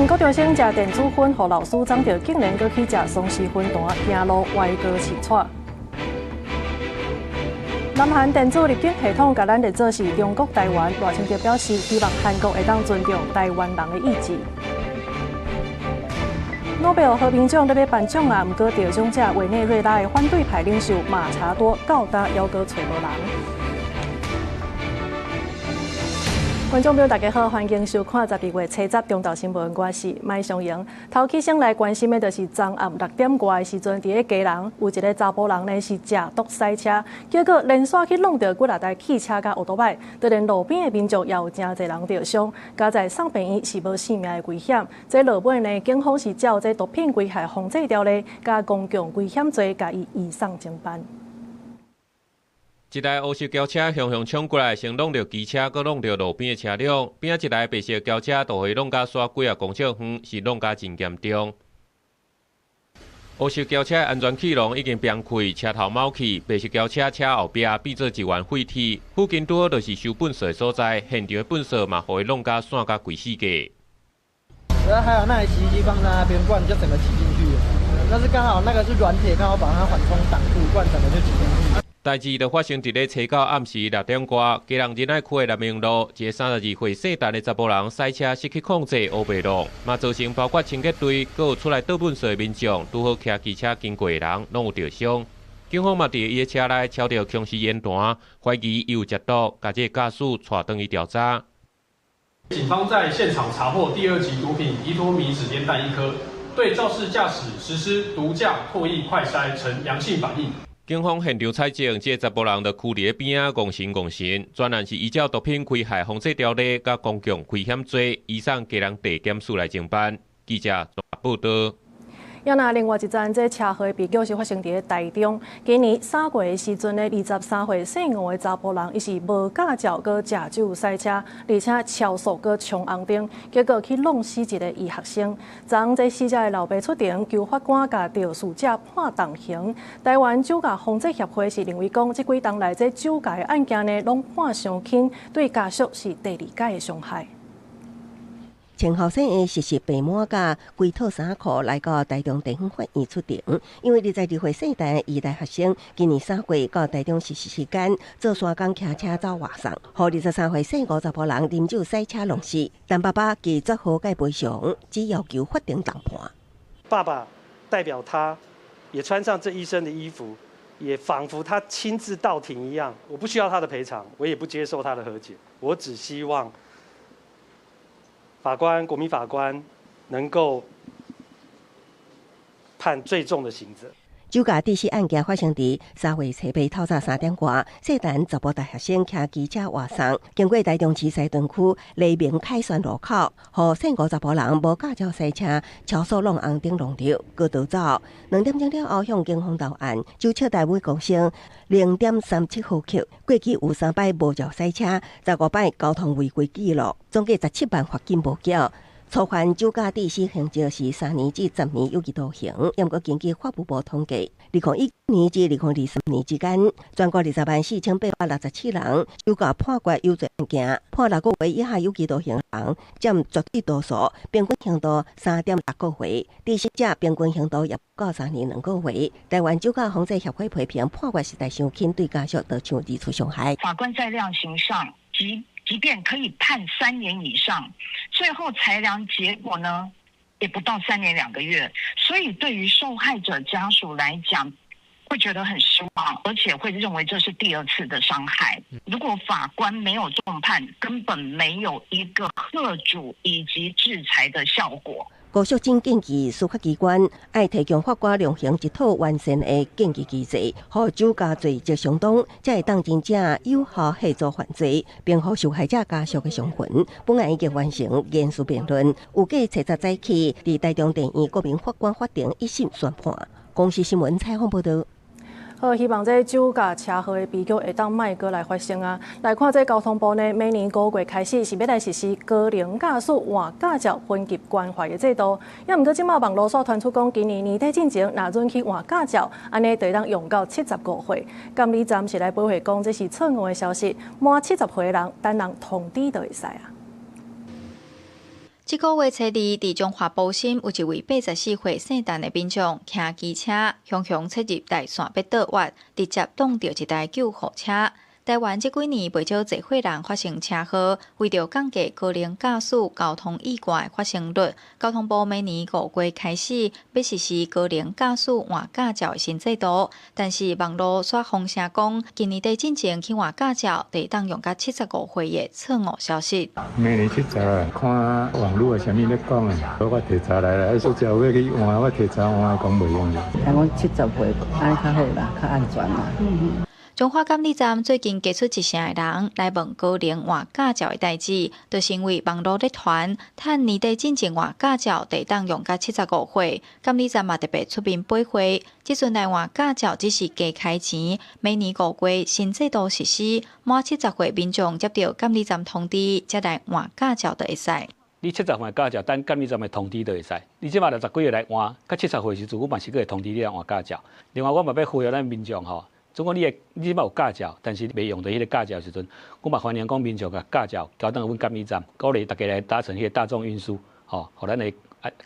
韓國高中生食電子薰，予老師摠著，竟然閣去食喪屍薰團，行路歪過刺掣。南韓電子入境系統共咱列做是中國台灣，賴清德表示希望韓國會當尊重台灣人的意志。諾貝爾和平獎咧欲頒獎啊，毋過得獎者委內瑞拉的反對派領袖馬查多到今猶閣揣無人。觀眾朋友，大家好，歡迎收看12月初十中晝新聞，我是麥尚瑩。頭起先來關心的，就是昨暗6點外的時陣，佇咧基隆有一个查埔人呢是食毒駛車，結果連續去挵著幾若台汽車佮歐多擺，就連路邊的民眾也有誠濟人著傷，佳哉送病院是無性命的危險。這落尾呢，警方是照這毒品危害防制條例佮公共危險罪，共伊移送偵辦。一台烏色轎車雄雄衝過來，先挵著機車，閣挵著路邊的車輛。邊仔一台白色轎車，就予伊挵甲煞幾仔公尺遠，是挵甲真嚴重。烏色轎車安全氣囊已經崩開，車頭冒去，白色轎車車後壁變做一圓廢鐵。附近拄好就是收糞埽的所在，現場的糞埽嘛，予伊挵甲散甲規世界。還有那台洗衣機放在那邊，不然就整個擠進去了。但是剛好那個是軟鐵，剛好把它緩衝擋住，不然整個就擠進去。代誌就發生佇咧初九暗時6點外，基隆仁愛區的南明路，一个32歲姓陳的查埔人駛車失去控制，烏白挵，嘛造成包括清潔隊，閣有出來倒糞埽的民眾，拄好騎機車經過的人，攏有著傷。警方嘛佇伊的車內抄著強勢煙彈，懷疑伊有食毒，共這个駕駛帶轉去調查。警方在現場查獲第二級毒品依托咪酯煙彈一顆，對肇事駕駛實施毒駕唾液快篩呈陽性反應。警方現場採證，這个查埔人就跍佇咧邊仔戇神戇神，專案是依照毒品危害防制條例佮公共危險罪，移送基隆地檢署來偵辦。記者報道。啊若另外一樁這車禍悲劇是發生佇咧台中。今年3月的時陣呢，23歲姓吳的查埔人，伊是無駕照閣食酒駛車，而且超速閣衝紅燈，結果去挵死一个醫學生。昨昏這死者的老爸出庭，求法官共肇事者判重刑。台灣酒駕防制協會是認為講，這幾冬來這酒駕的案件呢，攏判傷輕，對家屬是第二擺的傷害。穿後生的實習白帽佮規套衫褲來到台中地方法院出庭，因為22歲姓陳醫大學生，今年3月到台中實習期間做山工騎車走外送，予23歲姓吳查埔人啉酒駛車挵死，但爸爸拒絕和解賠償，只要求法庭重判。爸爸代表他，也穿上這醫生的衣服，也仿佛他親自到庭一樣。我不需要他的賠償，我也不接受他的和解，我只希望法官、國民法官能夠判最重的刑責。酒駕致死案件發生佇3月初八透早3點外，姓陳查埔大學生騎機車外送，經過台中市西屯區黎明凱旋路口，予姓吳查埔人無駕照駛車超速挵紅燈挵著，閣逃走。2點鐘了後向警方投案，酒測單位公升0.37毫克，過去有三擺無照駛車，15擺交通違規記錄，總計17萬罰金無繳。初犯酒駕致死刑責是3年至10年有期徒刑，毋過根據法務部統計，2019年至2023年之間，全國204,867人酒駕判決有罪案件，判6個月以下有期徒刑人佔絕對多數，平均刑度3.6個月，致死者平均刑度也不到3年2個月。台灣酒駕防制協會批評判決實在傷輕，對家屬造成二次傷害。法官在量刑上，即便可以判三年以上，最後裁量結果呢，也不到3年2個月。所以對於受害者家屬來講，會覺得很失望，而且會認為這是第二次的傷害。如果法官沒有重判，根本沒有一個嚇阻以及制裁的效果。高淑珍建議司法機關愛提供法官量刑一套完善的建議機制，予酒駕罪責相當，才會當真正有效嚇阻犯罪，並予受害者家屬的傷痕。本案已經完成言詞辯論，預計初十早起佇台中地院國民法官法庭一審宣判。公視新聞採訪報導。好，希望這酒駕車禍的悲劇會當莫閣來發生啊！來看這交通部呢，明年5月開始是欲來實施高齡駕駛換駕照分級關懷的制度。也毋過這馬網路煞傳出講，今年年底進前，若準去換駕照，按呢就會當用到75歲。監理站是來回覆講，這是錯誤的消息，滿70歲的人等人通知就會使啊。這個月初二，佇彰化埔心有一位84歲姓陳的民眾，騎機車雄雄切入大線欲倒彎，直接擋著一台救護車。台灣這幾年袂少濟歲人發生車禍，為著降低高齡駕駛交通意外的發生率，交通部明年5月開始欲實施高齡駕駛換駕照的新制度。但是網路煞風聲講，今年底進前去換駕照，得當用到75歲的錯誤消息。明年70，看網路的啥物咧講的，我提早來啦，說只欲去換，我提早換講袂用。人講70歲按呢較好啦，較安全啦。彰化監理站最近加出一成的人來問高齡換駕照的代誌，就是因為網路咧傳，趁年底進前換駕照，得當用到75歲。監理站嘛特別出面配會，這陣來換駕照只是加開錢，明年5月新制度實施，滿70歲民眾接到監理站通知，才來換駕照就會使。你70歲駕照，等監理站的通知就會使。你這馬60幾歲來換，到70歲時陣，阮嘛是閣會通知你來換駕照。另外，我嘛欲呼籲咱民眾吼。總講你這馬有駕照，但是袂用著彼个駕照時陣，阮嘛歡迎講民眾共駕照交轉予阮監理站，鼓勵大家來搭乘彼个大眾運輸，吼，予咱的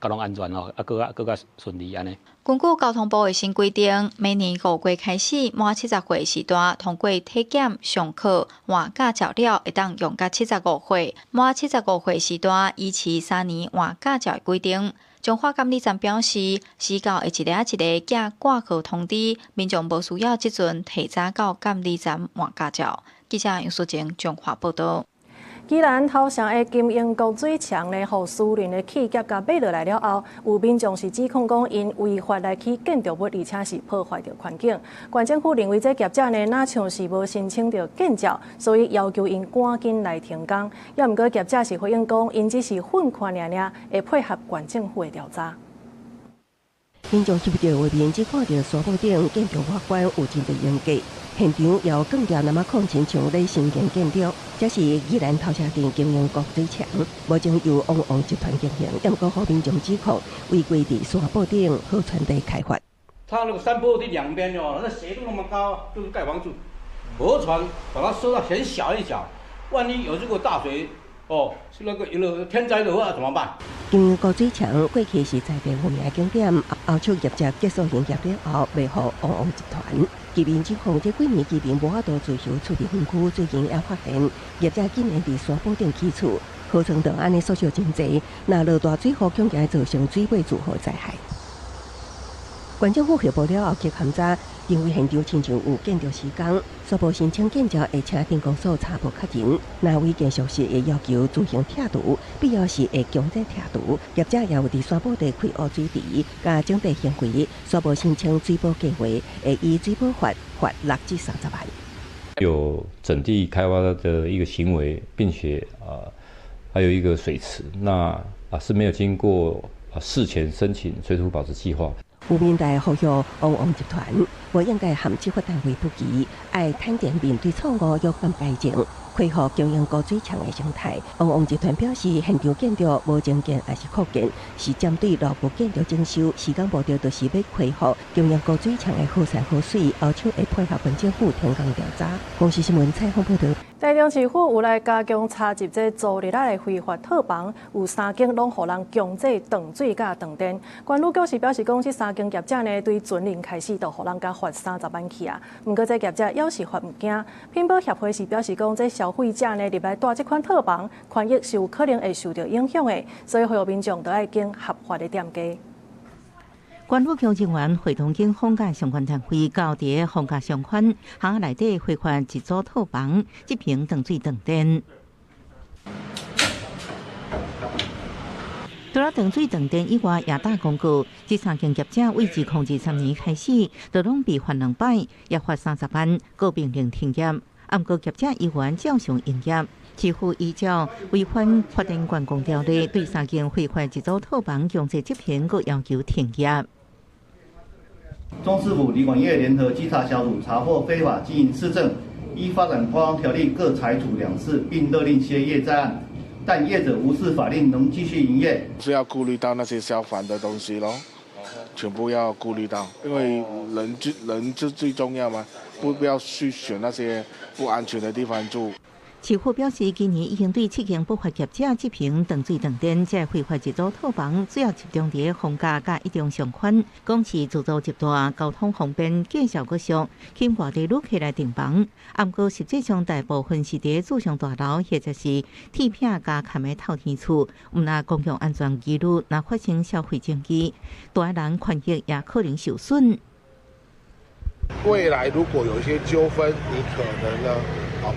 交通安全吼，閣較順利按呢。根據交通部的新規定，明年5月開始，滿70歲時段通過體檢、上課、換駕照了，會當用到75歲；滿75歲時段，維持3年換駕照的規定。彰化監理站表示，時到會一个一个寄掛號通知，民眾無需要這陣提早到監理站換駕照。記者楊淑靜彰化報導。宜蘭頭城的金鷹國水牆呢，予私人的企業共買落來了後，有民眾是指控講𪜶違法來起建築物，而且是破壞著環境。縣政府認為這業者呢，若像是無申請著建照，所以要求𪜶趕緊來停工。也毋過業者是回應講，𪜶只是訓看爾爾，會配合縣政府的調查。民眾翕著畫面，只看著山坡頂建築外觀有真濟用價，現場也有鋼條那麼抗親像咧興建建築。這是宜蘭頭城鎮金鷹國水牆，目前由旺旺集團經營，毋過予民眾指控違規佇山坡頂河川地開發。他那個山坡地兩邊哦，那斜度那麼高，都是蓋房子，河床把它收到很小很小，萬一有這個大水哦，是那個有天災的話怎麼辦？金鷹國水牆過去是在地有名的景點，後手業者結束營業了後，賣予旺旺集團。居民指控這幾年居民無法度自由出入園區，最近也發現業者竟然佇山坡頂起厝，河床就按呢縮小真濟，若落大水雨，恐驚造成水尾住戶災害。縣政府匯報了後，去勘查，認為現場親像有建築施工，初步申請建照會請鎮公所查報確認。若違建屬實，會要求自行拆除，必要時會強制拆除。業者也有佇山坡地開挖水池，佮整地行為，初步申請水保計畫，會依水保法罰6至30萬。有整地開挖的一個行為，並且還有一個水池，那是沒有經過事前申請水土保持計劃。有民代呼籲旺旺集團，無應該和執法單位不齊，愛坦誠面對錯誤，勇敢改正，恢復經營高水牆的生態。旺旺集團表示，現場建築無增建抑是擴建，是針對內部建築整修，時間目的就是欲恢復經營高水牆的好山好水，要求會配合縣政府停工調查。公視新聞採訪報導。台中市府有來加強查緝這租日仔的非法套房，有三間攏予人強制斷水佮斷電。關女局是表示講，這三間業者呢，對前年開始就予人共罰30萬去啊。毋過這業者猶是罰毋驚。品保協會是表示講，這消費者呢入來蹛這款套房，權益是有可能會受著影響的，所以呼籲民眾都愛揀合法的店家。縣府局人員會同警方佮相關單位到佇個房價相關巷內底非法一組套房，執行斷水斷電。除了斷水斷電以外，也打廣告。這三間業者為2023年開始，就攏被罰兩擺，也罰30萬，閣命令停業。毋過業者依然照常營業。市府依照違反發電管控條例，對三間非法一組套房強制執行，閣要求停業。中市府旅館業聯合稽查小組查獲非法經營四證，依發展觀光條例各裁處2次，並勒令歇業在案。但業者無視法令，仍繼續營業。是要顧慮到那些消防的東西咯，全部要顧慮到，因為人就最重要嘛，不要去選那些不安全的地方住。市府表示，今年已經對七間不法業者執行斷水斷電，這非法一組套房主要集中佇逢甲佮一中上寬，講是自組集團交通方便，價數閣俗，吸引外地旅客來訂房。毋過實際上大部分是佇住商大樓或者是鐵片加崁的透天厝，毋但公共安全疑慮，若發生消費爭議，大人權益也可能受損。未來如果有一些糾紛，你可能呢，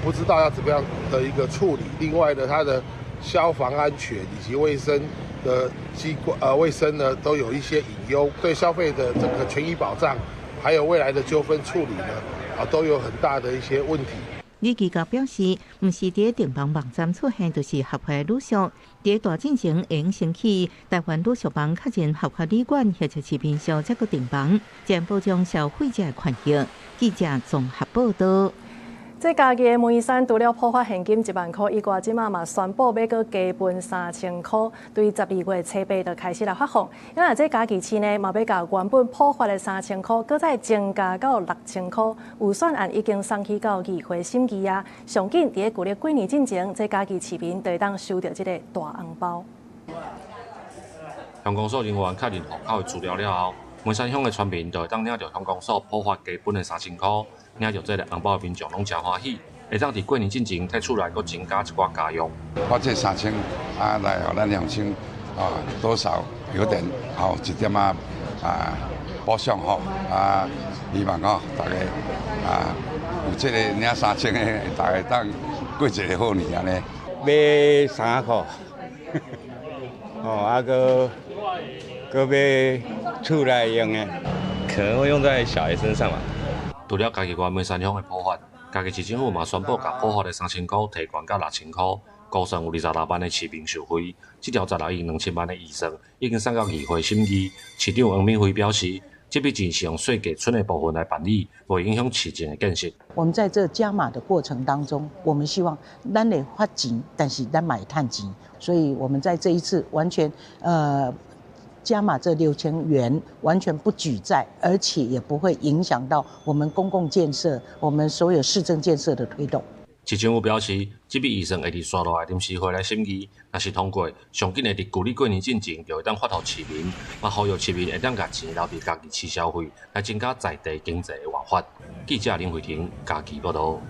不知道要怎麼樣的一個處理。另外呢，它的消防安全以及衛生的機關，衛生呢都有一些隱憂，對消費的這個權益保障，還有未來的糾紛處理呢，都有很大的一些問題。李記者表示，毋是佇訂房網站出現，就是合法旅宿。佇大進前會先去台灣旅宿網確認合法旅館或者是民宿，才閣訂房，這樣保障消費者的權益。記者綜合報導。這嘉義的梅山除了普發現金1萬箍以外，這馬嘛宣布欲閣加分3000箍，對12月初八就開始來發放。因為這嘉義市呢，嘛欲共原本普發的3000箍，閣再增加到6000箍。預算案已經送去到議會審議啊。上緊佇咧舊曆過年進前，這嘉義市民就會當收著這个大紅包。鄉公所人員確認戶口的資料了後，梅山鄉的村民就會當領著鄉公所普發加分的3000箍。領著這个紅包的民眾攏誠歡喜，會當佇過年進前替厝內閣增加一寡家用。發這3000啊，來予咱鄉親啊，多少有點吼一點仔啊補償吼啊，希望吼大家啊有這个領3000的，大家當過一个好年按呢。買衫褲，哦，啊閣閣買厝內用的，可能會用在小孩身上吧。除了嘉義縣梅山鄉的普發，嘉義市政府嘛宣布共普發的3000箍提懸到6000箍，估算有26萬的市民受惠。這條16億2000萬的預算已經送到議會審議。市長黃敏惠表示，這筆錢是用稅計存的部分來辦理，袂影響市政的建設。我們在這加碼的過程當中，我們希望咱會發錢，但是咱嘛會趁錢，所以我們在這一次完全加碼這6000元，完全不舉債，而且也不會影響到我們公共建設、我們所有市政建設的推動。市政府表示，這筆預算會佇紲落來臨時會來審議，若是通過，上緊會佇舊曆過年進前就會當發予市民，嘛呼籲市民會當共錢留佇嘉義市消費，來增加在地經濟的活法。記者林慧婷嘉義報導。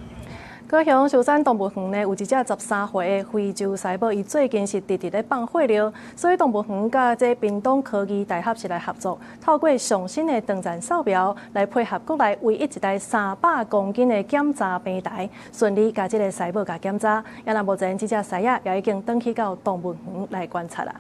高雄壽山動物園呢，有一隻13歲的非洲獅母，伊最近是直直咧放血尿，所以動物園佮這屏東科技大學是來合作，透過上新的斷層掃描來配合國內唯一一台300公斤的檢查平台，順利共這个獅母共檢查。啊，那目前這隻獅仔也已經轉去到動物園來觀察啦。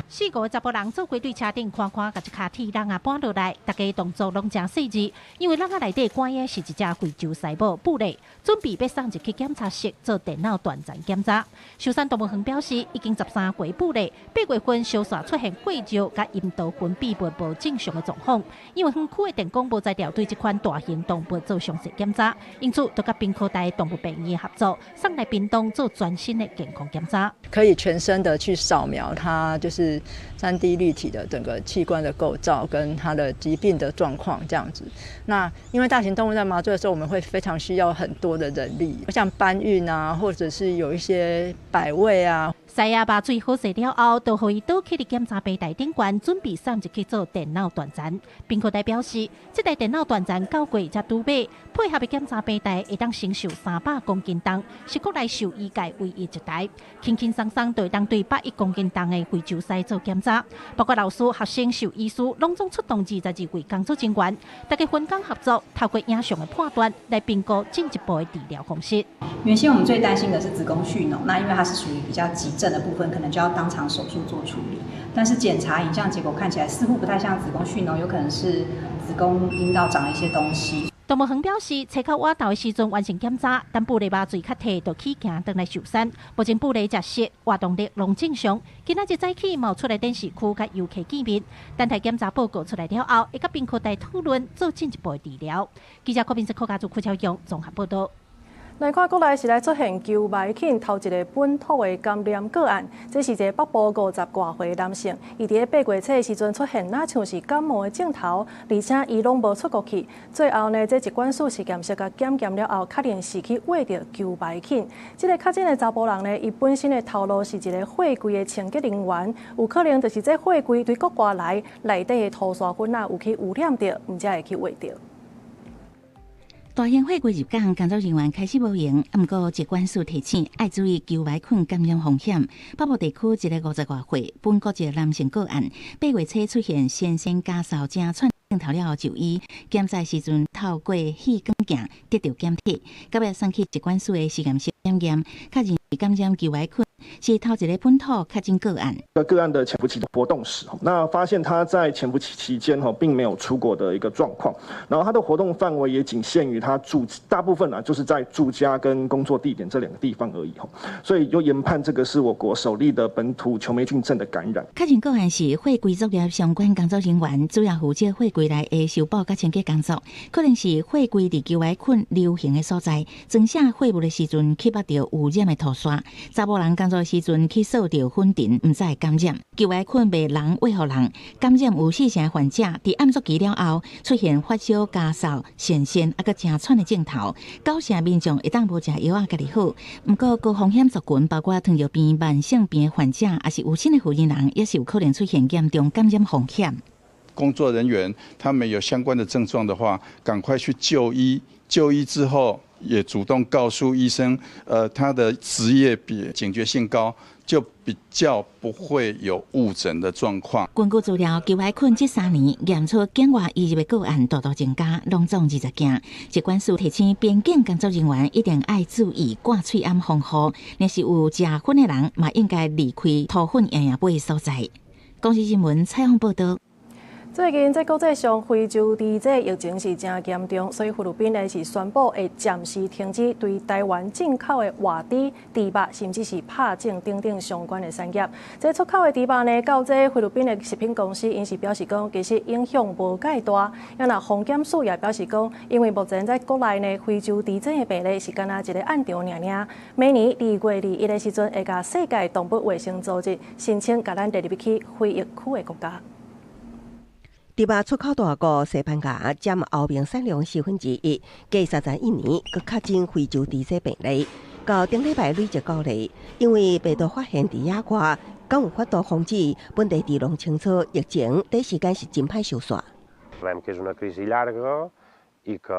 四五个查埔人做伙對車頂看看，共這跤鐵籠仔搬落來，大家動作攏誠細緻，因為籠仔內底關的是一隻非洲獅母布雷，準備欲送入去檢查室做電腦斷層檢查。壽山動物園表示，已經13歲布雷，8月份相續出現血尿佮陰道分泌物無正常的狀況，因為園區的電工無才調對這款大型動物做詳細檢查，因此就佮屏科大動物病院合作，送來屏東做全新的健康檢查，可以全身的去掃描它，就是3D 立體的整個器官的構造跟它的疾病的狀況這樣子。那因為大型動物在麻醉的時候，我們會非常需要很多的人力，像搬運啊，或者是有一些擺位啊。獅仔麻醉好勢了後，就予伊倒去佇檢查平台頂懸，準備送入去做電腦斷層。屏科大表示，這台電腦斷層九月才拄買，配合的檢查平台會當承受300公斤重，是國內獸醫界唯一一台，輕輕鬆鬆就會當對101公斤重的非洲獅做檢查。包括老師、學生、獸醫師，攏總出動22位工作人員，大家分工合作，透過影像的判斷來評估進一步的治療方式。原先我們最擔心的是子宮蓄膿，那因為它是屬於比較急症的部分，可能就要當場手術做處理。但是檢查影像結果看起來似乎不太像子宮蓄膿，有可能是子宮陰道長了一些東西。動物園表示，冊到倚晝的時陣完成檢查，等布雷麻醉較退，就起行轉來壽山。目前布雷食食活動力攏正常。今仔日早起嘛出來展示區佮遊客見面，等待檢查報告出來了後，會佮屏科大討論做進一步的治療。記者郭明哲、柯家祖、柯超勇綜合報導。來看國內是來出現球蠆菌頭一个本土的感染個案，這是一个北部50外歲男性，伊佇咧8月初的時陣出現若像是感冒的症頭，而且伊攏無出國去。最後呢，這疾管署實驗室共檢驗了後，確認是去餵著球蠆菌。這个確診的查埔人呢，伊本身的頭路是一个貨櫃的清潔人員，有可能就是這貨櫃對國外來內底的塗沙粉仔有去汙染著，毋才會去餵著。大型貨櫃入港，工作人員開始無閒，毋過疾管署提醒愛注意球蠆菌感染風險。北部地區一个50外歲本國籍男性個案，8月初出現先生咳嗽、誠喘症頭了後就醫，檢查時陣透過氣管鏡得著檢體，到尾送去疾管署的實驗室檢驗，確認是感染球蠆菌，是頭一个本土確診個案。個案的潛伏期活動史，那發現他在潛伏期期間並沒有出國的一個狀況，然後他的活動範圍也僅限於他住，大部分啊就是在住家跟工作地點這兩個地方而已，所以就研判這個是我國首例的本土球黴菌症的感染。確診個案是貨櫃作業相關工作人員，主要負責貨櫃內的修補佮清潔工作，可能是貨櫃佇球蠆菌流行的所在，裝卸貨物的時陣去捌著污染的塗沙，查埔人工作時陣去掃著粉塵，毋才會感染。球蠆菌袂人餵予人，感染有四成患者佇暗足期了後出現發燒、咳嗽、痫痫啊閣誠喘的症頭，9成民眾會當無食藥仔家己好。毋過高風險族群，包括糖尿病、慢性病患者，抑是有身的婦人，也是有可能出現嚴重感染風險。工作人員他們有相關的症狀的話，趕快去就醫。就醫之後，也主動告訴醫生，他的職業比警覺性高，就比較不會有誤診的狀況。根據資料，球蠆菌這3年驗出境外移入的個案大大增加，攏總20件。疾管署提醒邊境工作人員一定愛注意掛喙罨防護，若是有食薰的人，嘛應該離開塗粉掖掖飛的所在。公視新聞採訪報導。最近這國際上非洲豬這疫情是誠嚴重，所以菲律賓呢是宣布會暫時停止對台灣進口的活豬、豬肉，甚至是拍種等等相關的產業。這出口的豬肉呢，到這菲律賓的食品公司，𪜶是表示講，其實影響無蓋大。啊，若防檢署也表示講，因為目前在國內呢，非洲豬這的病例是干焦一个案場爾爾。明年2月21的時陣，會共世界動物衛生組織申請共咱列入去非疫區的國家。豬肉出口大國西班牙佔歐盟產量1/4，過31年，閣確診非洲豬瘟病例，到頂禮拜累積九例，因為病毒發現佇野外，敢有法度防止本地豬農清楚疫情，短時間是真歹收煞。 Sabem que és una crisi llarga i que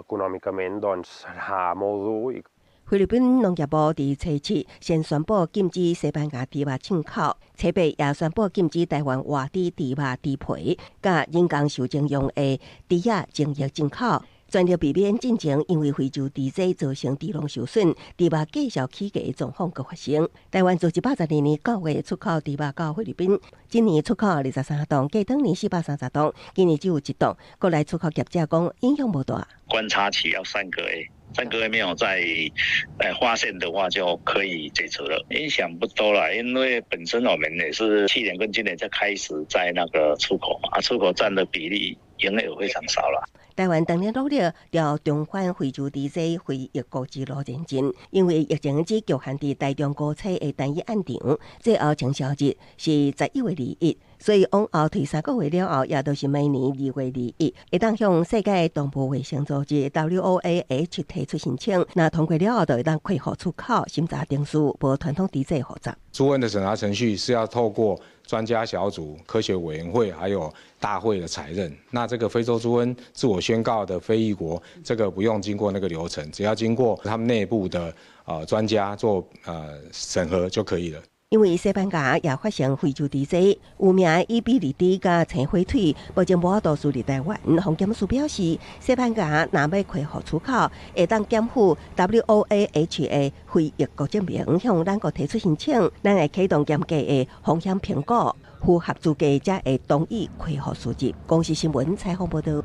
econòmicament doncs serà molt dur i 菲律賓農業部佇初七先宣布禁止西班牙豬肉進口，初八也宣布禁止台灣活豬、豬肉、豬皮，佮人工授精用的豬仔精液進口，全力避免進前因為非洲豬瘟造成豬農受損、豬肉價數起價的狀況閣發生。台灣自112年9月出口豬肉到菲律賓，今年出口23噸，過當年430噸，今年只有1噸。國內出口業者講影響無大。觀察期要3個月。3個月沒有再發現的話，就可以解除了。影響不多啦，因為本身我們也是去年跟今年才開始在那個出口嘛，出口佔的比例營業額非常少啦。台灣當然努力朝重返非洲豬瘟非疫國之路前進，因為疫情只局限佇台中高車的單一案場，最後清消日是11月21，所以往後推3個月了後，也就是明年2月21，會當向世界動物衛生組織 WOAH 提出申請，若通過了後，就會當恢復出口審查程序，無傳統豬瘟複雜。豬瘟的審查程序是要透過專家小組、科學委員會還有大會的採認。那這個非洲豬瘟自我宣告的非疫國，這個不用經過那個流程，只要經過他們內部的專家做審核就可以了。因為西班牙也發生非洲豬瘟，有名的伊比利豬佮青火腿，目前無法度輸入台灣。防檢署表示，西班牙若欲恢復出口，會當檢附 WOAH 的非疫國證明，向咱國提出申請，咱會啟動嚴格的風險評估，符合資格才會同意恢復輸入。公視新聞採訪報導。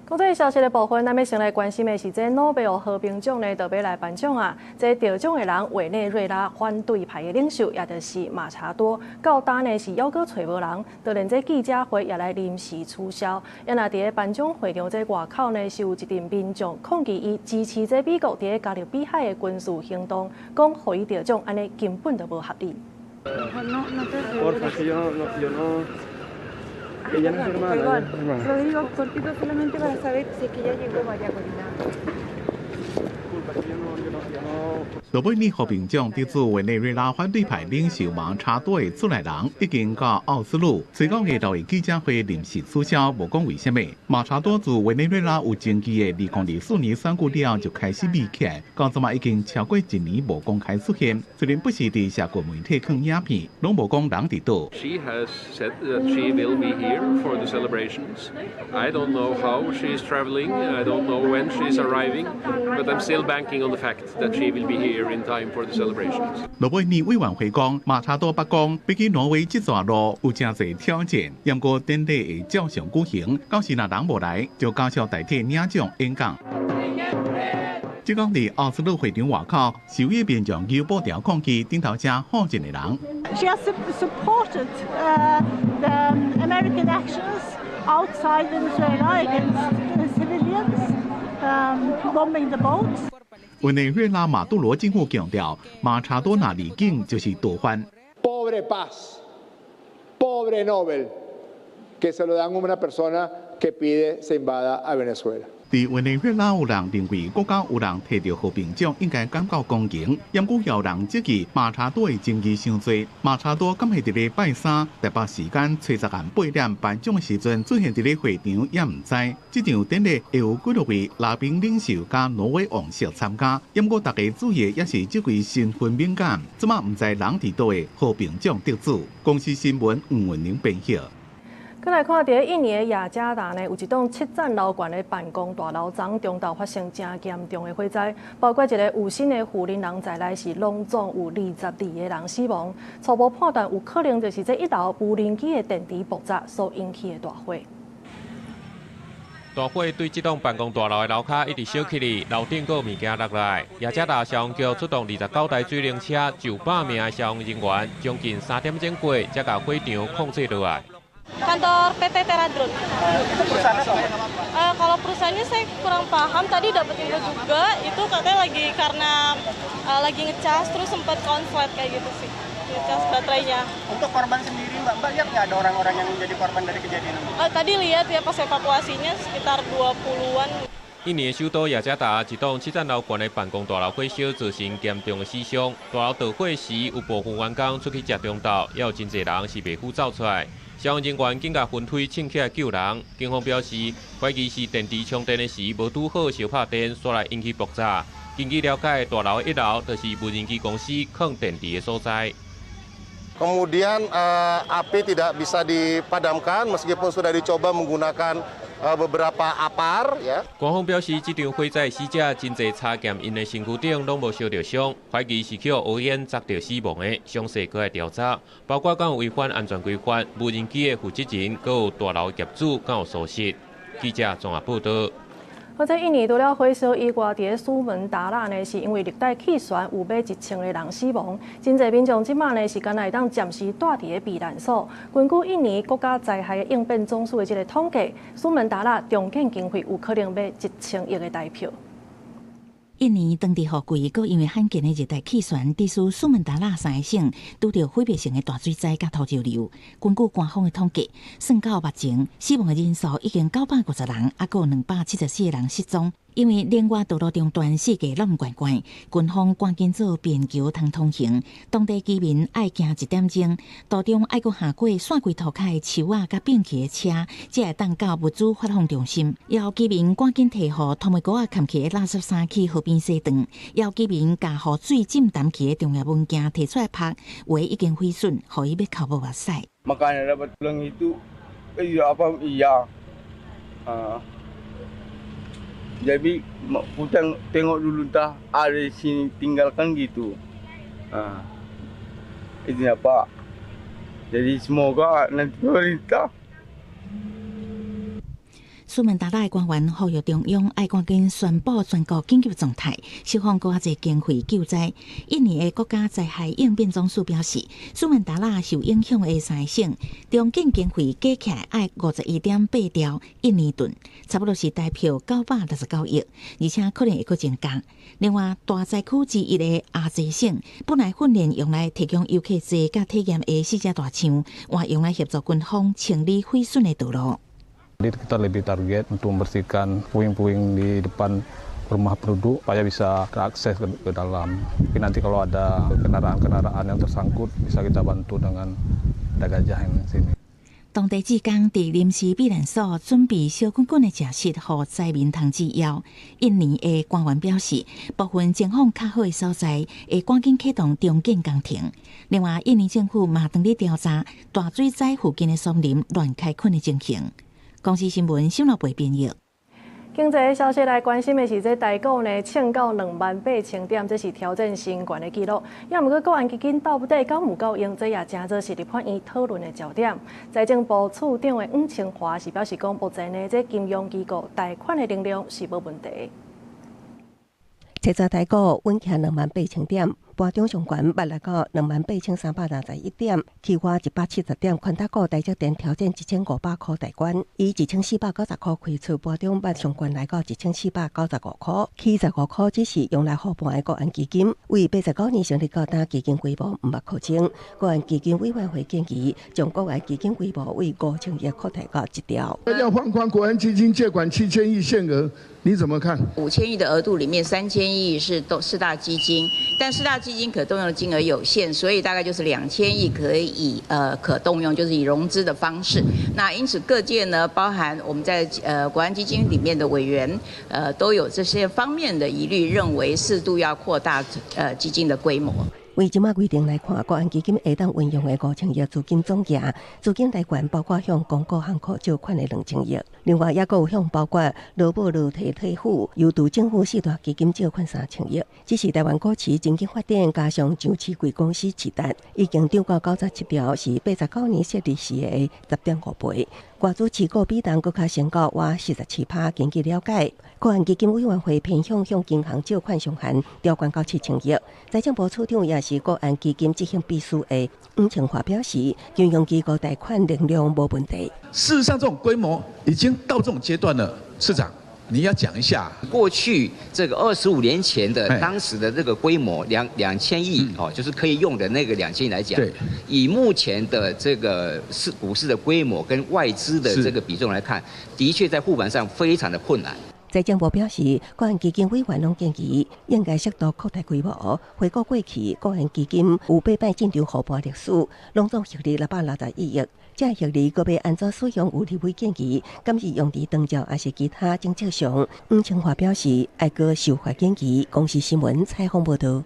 國際消息的部分，咱欲先來關心的是，這諾貝爾和平獎呢，就欲來頒獎啊！這得獎的人，委內瑞拉反對派的領袖，也就是馬查多，到今呢是猶閣揣無人，就連這記者會也來臨時取消。也若佇咧頒獎會場這外口呢，是有一陣民眾抗議伊支持這美國佇咧加勒比海的軍事行動，講予伊得獎，按呢根本就無合理。 Ella no es hermana, hermana. Lo digo cortito solamente para saber si es que ya llegó María Corina. 諾貝爾和平獎得主委內瑞拉反對派領袖馬查多的厝內人已經到奧斯陸，隨後下晝的記者會臨時取消，無講為啥物。馬查多自委內瑞拉有爭議的2024年選舉了後就開始秘起來，到這馬已經超過一年無公開出現。雖然不時佇社群媒體放影片，攏無講人佇佗。 She has said that she will be here for the celebrations. I don't know how she is traveling. I don't know when she is arriving, but I'm still banking on the fact that she will be here in time for the celebrations. 諾貝爾委員會講，馬查多捌講，比起挪威這段路有誠濟挑戰，毋過典禮會照常舉行。到時若人無來，就加上代替領獎演講。這講佇奧斯陸會場外口，示威民眾搖布條抗議，頂頭車好一個人。 She has supported the American actions outside Venezuela against civilians, bombing the boats. 委內瑞拉馬杜羅政府強調，馬查多若離境就是盜犯。 Pobre paz, pobre Nobel, que se lo dan a una persona que pide se invada a Venezuela. 佇委內瑞拉有人認為國家有人提著和平獎應該感覺光榮，毋過有人質疑馬查多的爭議傷濟。馬查多敢會佇禮拜三台北時間初十暗八點頒獎的時陣出現佇咧會場，也毋知。這場典禮會有幾多位拉丁領袖佮挪威王室參加，毋過大家注意的也是這位身份敏感，這馬毋知人佇佗的和平獎得主。公視新聞吳文玲編譯。閣來看，佇印尼的雅加達呢，有一棟七層樓懸的辦公大樓，昨中晝發生誠嚴重的火災，包括一个有身的婦人人在內，是攏總有22個人死亡。初步判斷有可能就是這一樓無人機的電池爆炸所引起的大火。大火對這棟辦公大樓的樓跤一直燒起來，樓頂閣有物件落來。雅加達消防局出動29台水冷車，900名的消防人員，將近3點鐘過，才共火場控制落來。 Kantor PT Terra Drone. Itu perusahaan apa? Kalau perusahaannya saya kurang paham. Tadi dapat info juga itu katanya lagi karena lagi ngecas terus sempat konslet kayak gitu sih. Ngecas baterainya. Untuk korban sendiri, Mbak, Mbak lihat nggak ada orang-orang yang menjadi korban dari kejadian ini? Tadi lihat ya pas evakuasinya sekitar 20-an. 印尼首都雅加達一棟七層樓懸的辦公大樓火燒，造成嚴重的死傷。大樓著火時，有部分員工出去食中晝，也有真濟人是袂赴走出來。消防人員緊共雲梯衝起來救人。警方表示，懷疑是電池充電的時無拄好相拍電，煞來引起爆炸。根據了解，大樓一樓就是無人機公司囥電池的所在。 Kemudian api tidak bisa dipadamkan meskipun sudah dicoba menggunakan beberapa apar ya. 官方表示，這場火災死者真濟查驗𪜶的身軀頂攏無燒著傷，懷疑是予烏煙砸著死亡的，詳細閣來調查，包括敢有違反安全規範、無人機的負責人，閣有大樓業主敢有疏失。記者綜合報道。好，這印尼除了火燒以外，佇咧蘇門答臘呢，是因為熱帶氣旋有欲1000個人死亡，真濟民眾這馬呢是干焦會當暫時蹛佇咧避難所。根據印尼國家災害應變總署的這個統計，蘇門答臘重建經費有可能欲1000億的台票。印尼當地雨季，閣因為罕見的熱帶氣旋，致使蘇門答臘三个省拄著毀滅性的大水災佮土石流。根據官方的統計，算到目前死亡的人數已經950人，猶閣有274個人失蹤。因為連外道路中斷，四界攏關關，軍方趕緊做便橋通通行。當地居民愛行一點鐘，途中愛閣跨過散規塗跤的樹仔佮變去的車，才會當到物資發放中心。要居民趕緊提予塗木膏仔崁去的垃圾衫去河邊洗頓，要居民共予水浸澹去的重要文件提出來曝，有的已經毀損，予伊欲哭無目屎。 Makanya dapat tulang itu, iya apa iya. Ah. Jadi hutan tengok dulu entah ada di sini tinggalkan gitu. Ah. Itu apa? Jadi semoga nanti pemerintah 蘇門答臘的官員呼籲中央愛趕緊宣布全國緊急狀態，釋放閣較濟經費救災。印尼的國家災害應變總署表示，蘇門答臘受影響的三個省，重建經費加起來愛51.8兆印尼盾，差不多是台幣969億，而且可能會閣增加。另外，大災區之一的阿濟省，本來訓練用來提供遊客坐佮體驗的四隻大象，換用來協助軍方清理毀損的道路。 Jadi kita lebih target untuk membersihkan puing-puing di depan rumah penduduk supaya bisa terakses ke dalam. Mungkin nanti kalau ada kendaraan-kendaraan yang tersangkut bisa kita bantu dengan ada gajah yang sini. 當地志工佇臨時避難所準備燒滾滾的食食，予災民通止枵。印尼的官員表示，部分情況較好的所在會趕緊啟動重建工程。另外，印尼政府嘛正佇調查大水災附近的松林亂開墾的情形。公視新聞小老貝編譯。經濟消息來關心的是，這台股呢，衝到28,000點，這是挑戰新懸的紀錄。也毋過，國安基金到底夠毋夠用，這也成做是立法院討論的焦點。財政部次長的黃清華是表示講，目前呢，這金融機構貸款的能量是無問題。這陣台股穩徛28,000點，盤中上懸捌來到28,361點，起倚170點。寬大股台積電挑戰1,500箍大關，以1,490箍開出，盤中捌上懸來到1,495箍，起15箍只是用來護盤的國安基金，為89年成立到今，基金規模毋捌擴增。國安基金委員會建議將國安基金規模為5,000億擴大到1兆。要放寬國安基金借款7,000億限額，你怎麼看？5,000億的額度裡面，3,000億是都四大基金，但四大基金可動用的金額有限，所以大概就是2,000億可以可動用，就是以融資的方式。那因此各界呢，包含我們在國安基金裡面的委員，都有這些方面的疑慮，認為適度要擴大基金的規模。為這馬規定來看，國安基金會當運用的5,000億資金總額，資金來源包括向公股行庫借款的2,000億，另外也閣有向包括勞保勞退退付、優渡政府四大基金借款3,000億。只是台灣股市經濟發展，加上上市櫃公司市值已經漲到97兆，是89年設立時的10.5倍。外資持股比重閣較升到倚47%。根據了解，國安基金委員會偏向向銀行借款上限調懸到7,000億。財政部次長也是國安基金執行秘書的黃清華表示，金融機構貸款能量無問題。事實上，這種規模已經到這種階段了，次長，你要講一下過去這個25年前的當時的這個規模兩千億哦，就是可以用的那個兩千億來講，以目前的這個股市的規模跟外資的這個比重來看，的確在護盤上非常的困難。財政部表示，國安基金委員攏建議應該適度擴大規模。回顧過去，國安基金有八擺進場護盤歷史，攏總獲利661億。這獲利閣欲按怎使用？有立委建議，敢是用佇長照，抑是其他政策上？黃清華表示，愛閣修法建議。公視新聞採訪報導。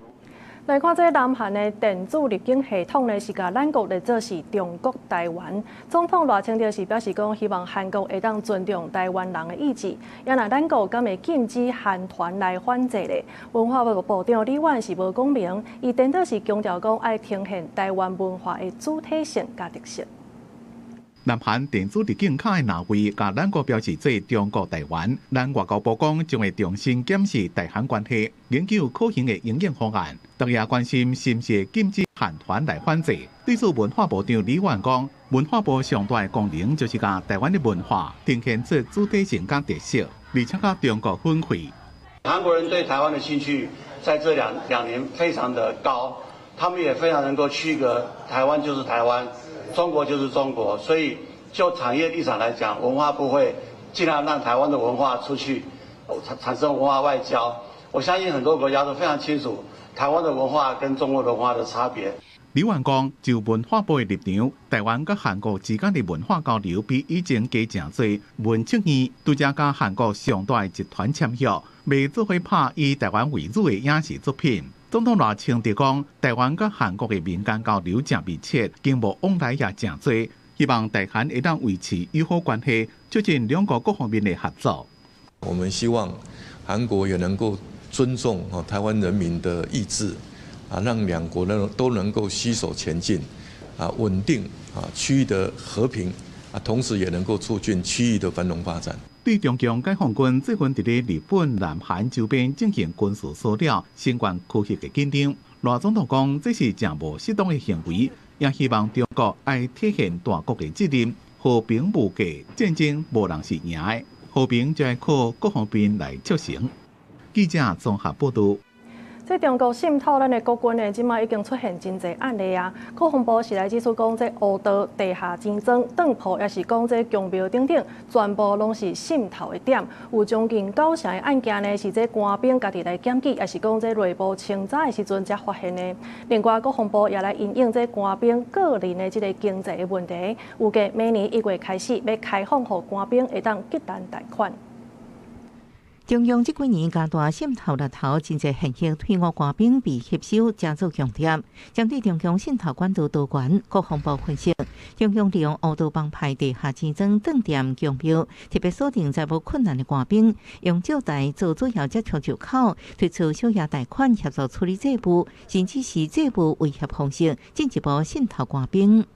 來看這南韓的電子入境系統呢，是共咱國列做是中國台灣。總統賴清德是表示講，希望韓國會當尊重台灣人的意志。也若咱國敢會禁止韓團來反制咧？文化部部長李婉是無講明，伊顛倒是強調講，愛呈現台灣文化的主體性佮特色。南韓電子入境卡的欄位，共咱國標示做中國台灣。咱外交部講將會重新檢視台韓關係，研究可行的應變方案。特別關心是毋是禁止韓團來反制。對此，文化部長李婉講，文化部上大的功能就是共台灣的文化呈現出主體性佮特色，而且共中國分開。韓國人對台灣的興趣在這兩年非常的高，他們也非常能夠區隔台灣就是台灣。中國就是中國，所以就產業立場來講，文化部會盡量讓台灣的文化出去，產生文化外交。我相信很多國家都非常清楚台灣的文化跟中國文化的差別。李婉講，就文化部的立場，台灣佮韓國之間的文化交流比以前加誠濟。文策院拄才佮韓國上大的集團簽約，欲做伙拍以台灣為主的影視作品。總統賴清德講，台灣佮韓國的民間交流誠密切，經貿往來也誠濟，希望台韓會當維持友好關係，促進兩國各方面的合作。我們希望韓國也能夠尊重台灣人民的意志，啊，讓兩國呢都能夠攜手前進，啊，穩定啊區域的和平啊，同時也能夠促進區域的繁榮發展。對中共解放軍最近佇咧日本、南韓周邊進行軍事騷擾，相關區域的緊張。賴總統講，這是誠無適當的行為，也希望中國愛體現大國的責任，和平無價，戰爭無人是贏的，和平就愛靠各方面來促成。記者綜合報道。這中國滲透咱的國軍呢，這擺已經出現真濟案例啊！國防部是來指出講，這烏道、地下錢莊、當鋪，抑是講這宮廟等等，全部攏是滲透的點。有將近九成的案件呢，是這官兵家己來檢舉，抑是講這內部清查的時陣才發現的。另外，國防部也來因應這官兵個人的這个經濟的問題，預計明年1月開始欲開放予官兵會當結單貸款。中共這幾年加大滲透力頭，真濟現役退伍官兵被吸收，加做共諜。針對中共滲透管道多懸，國防部分析，中共利用烏道幫派地下錢莊、當店、宮廟，特別鎖定財務困難的官兵，用借貸做主要接觸入口，推出小額貸款協助處理債務，甚至是債務威脅方式，進一步滲透官兵。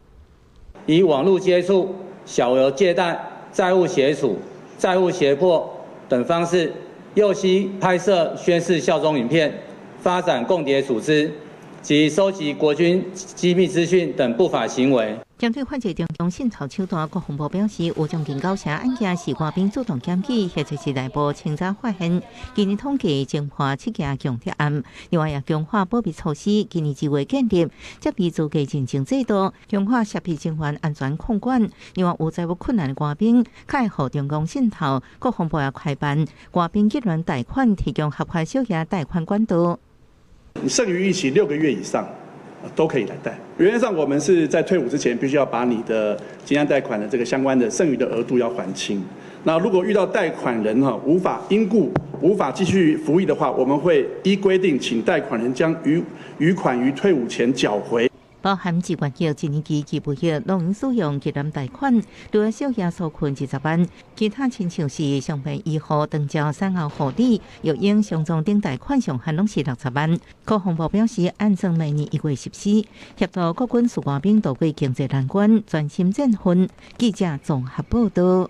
以網路接觸、小額借貸、債務協處、債務脅迫等方式，誘悉拍攝宣誓效忠影片，發展共諜組織及收集國軍機密資訊等不法行為。針對反制中共滲透手段，國防部表示，有將近九成案件是官兵主動檢舉，或者是內部清查發現。今年統計偵破七件共諜案，另外也強化保密措施。今年2月建立設備資格認證制度，強化設備人員安全控管。另外，有財務困難的官兵，較會予中共滲透，國防部也開辦官兵結聯貸款，提供合法小額貸款管道。你剩餘役期6個月以上，都可以來貸。原則上，我們是在退伍之前，必須要把你的結案貸款的這個相關的剩餘的額度要還清。那如果遇到貸款人哈無法因故無法繼續服役的話，我們會依規定請貸款人將餘款於退伍前繳回。包含志願役、一年期義務役，攏用使用結聯貸款，除了小額紓困20萬，其他親像是傷病醫護、長照、產後護理、育嬰、傷重等貸款上限攏是60萬。國防部表示，按算明年1月實施，協助國軍士官兵渡過經濟難關，專心戰訓。記者綜合報道。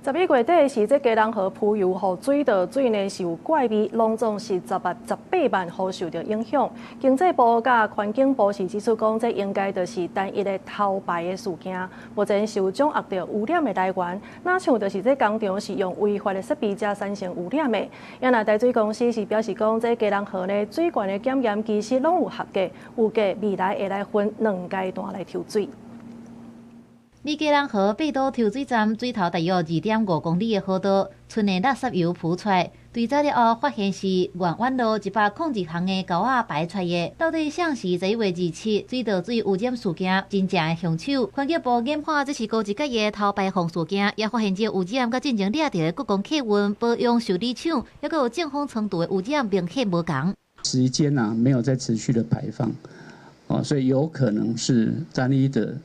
11月底時，這基隆河浮油予水道水呢是有怪味，攏總是18萬戶受著影響。經濟部佮環境部是指出講，這應該就是單一的偷排的事件，目前是有掌握著污染的來源，若像就是這工廠是用違法的設備才產生污染的。也若台水公司是表示講，這基隆河呢水源的檢驗其實攏有合格，預計未來會來分兩階段來抽水。離基隆河八堵抽水站水頭大約2.5公里的河道，村內垃圾油浮出來，追查了後發現是願遠路102巷的溝仔排出來的。到底誰是11月27水道水污染事件真正的兇手？環境部研判這是高級別的偷排放事件，也發現這污染佮進前掠著的國光客運保養修理廠，抑閣有政風倉儲的污染明顯無仝。時間啊，沒有在持續的排放，哦，所以有可能是單一的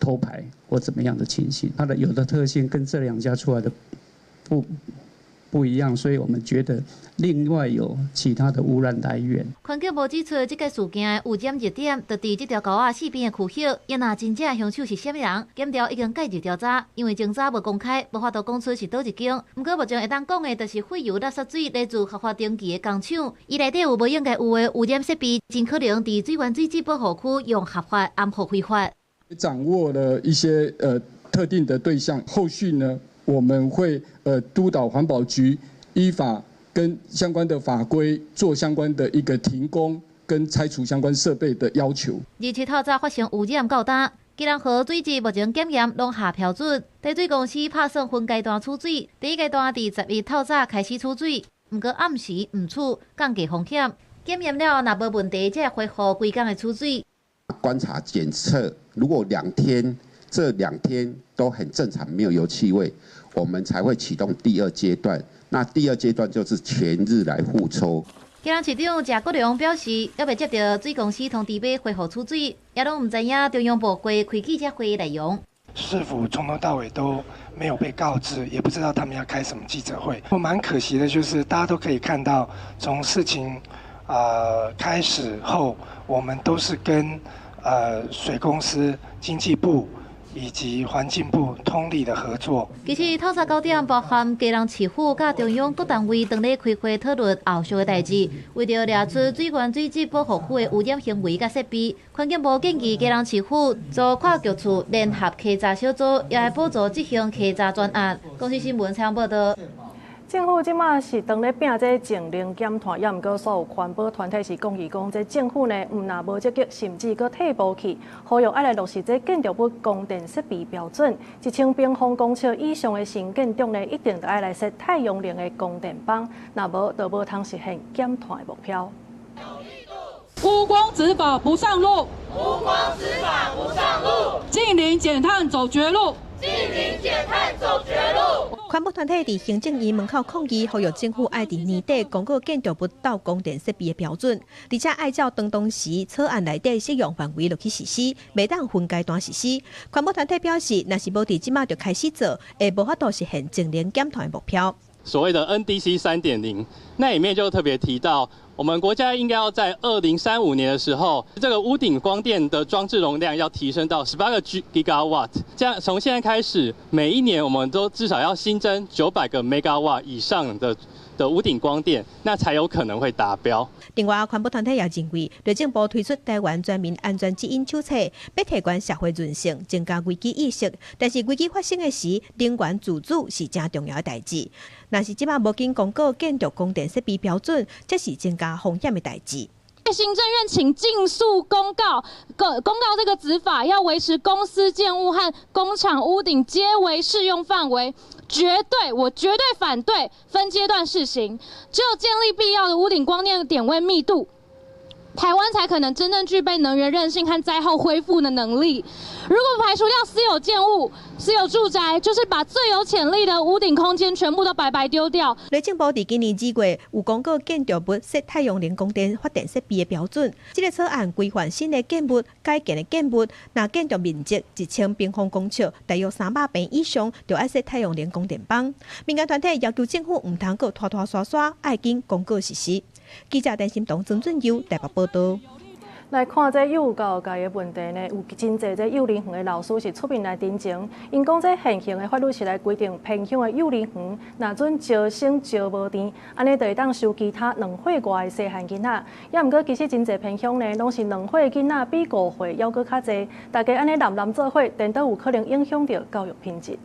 偷排或怎麼樣的情形，它的有的特性跟這兩家出來的不一樣，所以我們覺得另外有其他的污染來源。環境部指出，這個事件的污染熱點就佇這條溝仔四邊的區域，也若真正兇手是啥物人，檢調已經介入調查，因為偵查無公開，無法度講出是佗一間。毋過目前會當講的，就是廢油垃圾水來自合法登記的工廠，伊內底有無應該有的污染設備，真可能佇水源水質保護區用合法掩護非法。掌握了一些特定的對象，後續呢，我們會督導環保局依法跟相關的法規做相關的一個停工跟拆除相關設備的要求。27透早發生污染到今，基隆河水質目前檢驗攏合標準，台水公司拍算分階段取水，第一階段佇11透早開始取水，毋過暗時毋取，降低風險。檢驗了若無問題，才會恢復規工的取水。觀察檢測，如果兩天這兩天都很正常，沒有油氣味，我們才會啟動第二階段。那第二階段就是全日來互抽。基隆市長謝國樑表示，猶未接著水公司通知欲恢復取水，也攏毋知影中央部會開記者會內容。市府從頭到尾都沒有被告知，也不知道他們要開什麼記者會。我蠻可惜的，就是大家都可以看到，從事情開始後，我們都是跟水公司、經濟部有以及環境部通力的合作。其實透早九點，包含基隆市府佮中央各單位當咧開會討論後續的代誌，為著掠出水源水質保護區的污染行為佮設備，環境部建議基隆市府組跨局處聯合稽查小組，也會補助執行稽查專案。公視新聞採訪報導。政府這馬是當咧拚這淨零減碳，也毋過所有環保團體是抗議講，這政府呢毋但無積極，甚至閣退步去，呼籲愛來落實這建築物供電設備標準。1000平方公尺以上的新建築呢，一定著愛來設太陽能的供電板，若無就無通實現減碳的目標。烏光執法不上路，烏光執法不上路，淨零減碳走絕路。淨零減碳走絕路。環保團體佇行政院門口抗議，呼籲政府愛佇年底公告建築物鬥供電設備的標準，而且愛照當時草案內底適用範圍落去實施，袂當分階段實施。環保團體表示，若是無佇這馬就開始做，會無法度實現淨零減碳的目標。所謂的 NDC 3.0，那裡面就特別提到，我們國家應該要在2035年的時候，這個屋頂光電的裝置容量要提升到18個 gigawatt。這樣從現在開始，每一年我們都至少要新增900個 megawatt 以上的屋頂光電，那才有可能會達標。另外，環保團體也認為，內政部推出台灣全民安全指引手冊，欲提懸社會韌性，增加危機意識。但是危機發生的時，能源自主是誠重要的代誌。若是這馬無緊公告建築供電設備標準，這是增加風險的代誌。行政院請盡速公告，公告這個子法要維持公私建物和工廠屋頂皆為適用範圍，絕對，我絕對反對分階段試行，只有建立必要的屋頂光電點位密度，台灣才可能真正具備能源韌性和災後恢復的能力。如果排除掉私有建物、私有住宅，就是把最有潛力的屋頂空間全部都白白丟掉。內政部佇今年2月有公告建築物設太陽能供電發電設備的標準。這個草案規範新的建物、改建的建物，若建築面積1000平方公尺，大約300坪以上，就愛設太陽能供電板。民間團體要求政府毋通閣拖拖沙沙，愛緊公告實施。記者陳心彤、曾俊佑台北報導。來看這幼教界的問題呢，有真濟這幼兒園的老師是出面來陳情，𪜶講這現行的法律是來規定偏鄉的幼兒園，若準招生招無甜，按呢就會當收其他2歲外的細漢囡仔。也毋過其實真濟偏鄉呢，攏是2歲囡仔比5歲猶閣較濟，大家按呢濫濫做伙，顛倒有可能影響著教育品質。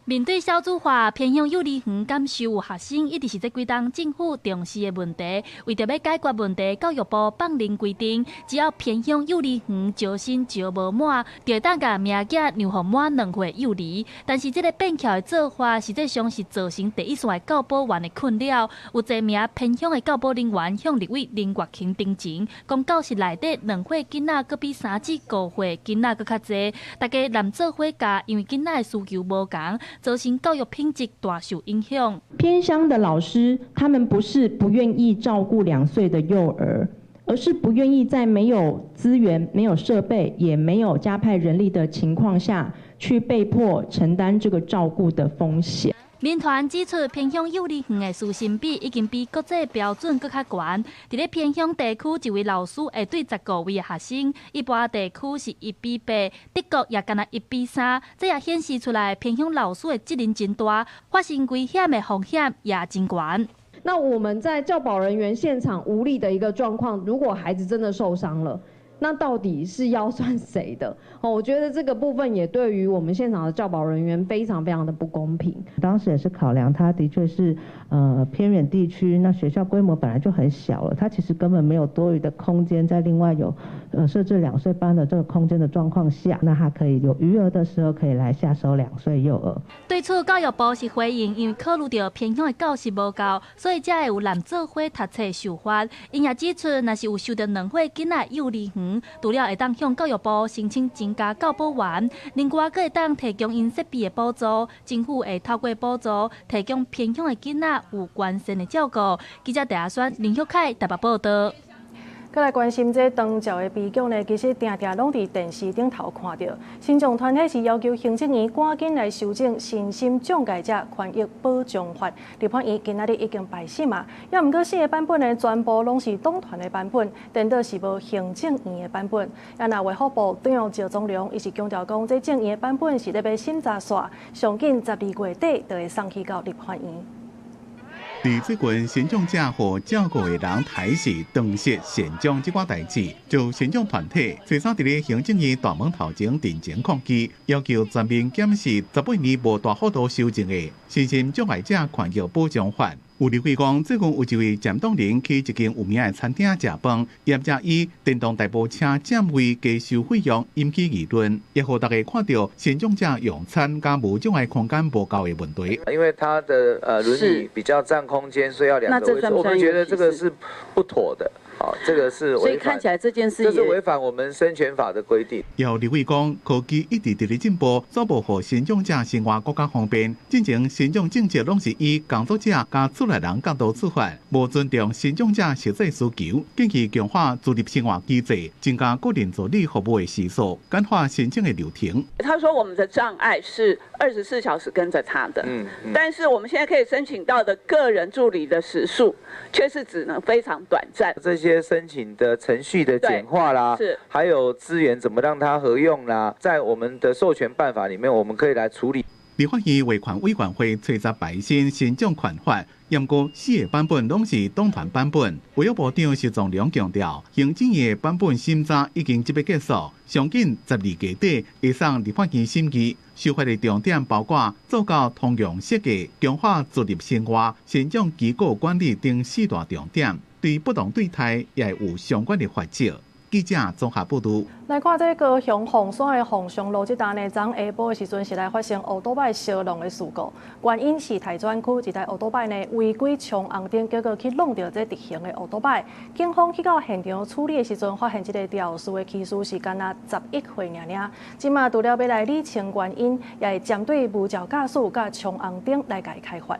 面對少子化，偏鄉幼兒園減收學生，一直是這幾冬政府重視的問題。為著欲解決問題，教育部放令規定，只要偏鄉幼兒園招生招無滿，就會當共名額讓予滿2歲幼兒。但是這個變巧的做法，實際上是造成第一線的教保員的困擾。有濟名偏鄉的教保人員向立委林月琴陳情，講教室內底2歲囡仔閣比3至5歲囡仔閣較濟，大家濫做伙教，因為囡仔的需求無仝。造成教育品質大受影響。偏鄉的老師，他們不是不願意照顧2歲的幼兒，而是不願意在沒有資源、沒有設備、也沒有加派人力的情況下，去被迫承擔這個照顧的風險。民團指出，偏鄉幼兒園的師生比已經比國際標準閣較懸。佇咧偏鄉地區，一位老師會對15位的學生；一般地區是1比8，德國也干焦1比3。這也顯示出來偏鄉老師的責任真大，發生危險的風險也真懸。那我們在教保人員現場無力的一個狀況，如果孩子真的受傷了，那到底是要算誰的？哦，我覺得這個部分也對於我們現場的教保人員非常非常的不公平。當時也是考量，他的確是偏遠地區，那學校規模本來就很小了，他其實根本沒有多餘的空間，在另外有設置2歲班的這個空間的狀況下，那他可以有餘額的時候可以來下收2歲幼兒。對此，教育部是回應，因為考慮著偏鄉的教室無夠，所以才會有濫做伙讀冊受罰。𪜶也指出，若是有收著2歲囡仔幼兒園，除了會當向教育部申請增加教保員，另外閣會當提供𪜶設備的補助，政府會透過補助提供偏鄉的囡仔有完善的照顧。記者戴亞軒、林玉凱台北報導。閣來關心這長照的悲劇呢，其實定定攏佇電視頂頭看著。身障團體是要求行政院趕緊來修正身心障礙者權益保障法。立法院今仔日已經敗審啊，猶毋過四个版本呢，全部攏是黨團的版本，顛倒是無行政院的版本。啊，若衛福部長趙宗龍，伊是強調講，這政院的版本是咧欲審查煞，上緊12月底就會送去到立法院。佇最近，身障者予照顧的人刣死、斷食、善終這寡代誌，就身障團體，隨早佇咧行政院大門頭前陣前抗議，要求全面檢視18年無大幅度修正的身心障礙者權益保障法。有立委講，最近有一位漸凍人去一間有名的餐廳食飯，業者以電動代步車佔位加收費用，引起議論，也予大家看著身障者用餐佮無障礙空間無夠的問題。因為他的輪椅比較佔空間，所以要兩個位置。我們覺得這個是不妥的。好，這個是所以看起來這件事，這是違反我們身權法的規定。有立委講，科技一直佇咧進步，總無予身障者生活閣較方便。進前身障政策攏是以工作者佮厝內人角度出發，無尊重身障者實際需求，建議強化自立生活機制，增加個人助理服務的時數，簡化申請的流程。他說我們的障礙是24小時跟着他的，但是我們現在可以申請到的個人助理的時數，卻是只能非常短暫。這些申請的程序的簡化啦，還有資源怎麼讓它合用啦，在我們的授權辦法裡面，我們可以來處理。立法院衛權委員會吹十排新身障權法，毋過四個版本攏是黨團版本。衛福部長徐宗良強調，行政院的版本審查已經這欲結束，上緊12月底會送立法院審議。修法的重點包括做到通用設計、強化自立生活、身障機構管理等四大重點。對不同對待也有相關的罰則。記者綜合報導。來看這高雄鳳山的鳳翔路這單呢，昨下晡的時陣是來發生歐多擺相挵的事故，原因是台轉區一台歐多擺呢違規衝紅燈，結果去挵著這直行的歐多擺。警方去到現場處理的時陣，發現這個肇事的騎士是干焦11歲爾爾。這馬除了欲來理清原因，也會針對無照駕駛佮衝紅燈來共伊開罰。